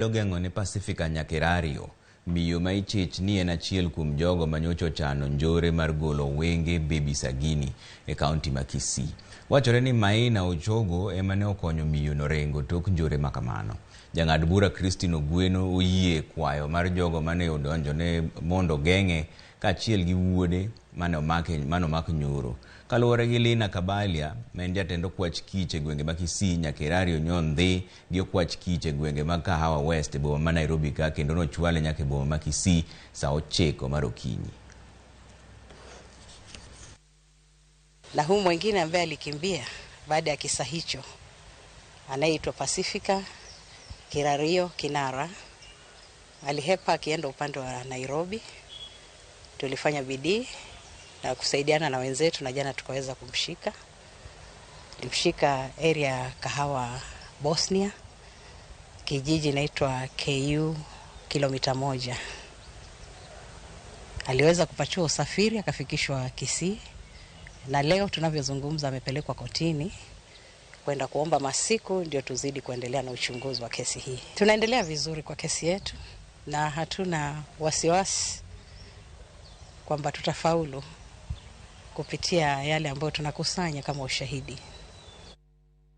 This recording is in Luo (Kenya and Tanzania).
Geng'o ne Pacifica Nyakerario, miyo ma ichich ni en achiel kuom jogo manyocha ochano njore mar golo wenge Baby Sagini e kaunti ma Kisii. Wachore ni Maina Ochogo ema ne okonyo miyo no ringo tok njore makamano. Jang'ad bura Christine Ogweno oyie kwayo mar jogo mane odonjone mondo ogeng'e kaachiel gi wuode mane omak nyoro. Kaluwore gi Lina Kabalia, ma en jatend okwach kich e gwenge ma Kisii, Nyakerario nyondhi gi okwach kich e gwenge mag Kahawa West e boma ma Nairobi ka kendo nochwale nyaka e boma ma Kisii saa 9 mar okinyi. Na huyu mwingine ambaye alikimbia baada ya kisa hicho anaitwa Pacifica Kirario Kinara, alihepa akienda upande wa Nairobi. Tulifanya bidii na kusaidiana na wenzetu na jana tukaweza kumshika. Tulimshika area Kahawa Bosnia, kijiji inaitwa KU kilomita 1. Aliweza kupatiwa usafiri akafikishwa Kisii, na leo tunavyozungumza amepelekwa kotini kwenda kuomba masiku ndio tuzidi kuendelea na uchunguzi wa kesi hii. Tunaendelea vizuri kwa kesi yetu na hatuna wasiwasi kwamba tutafaulu kupitia yale ambayo tunakusanya kama ushahidi.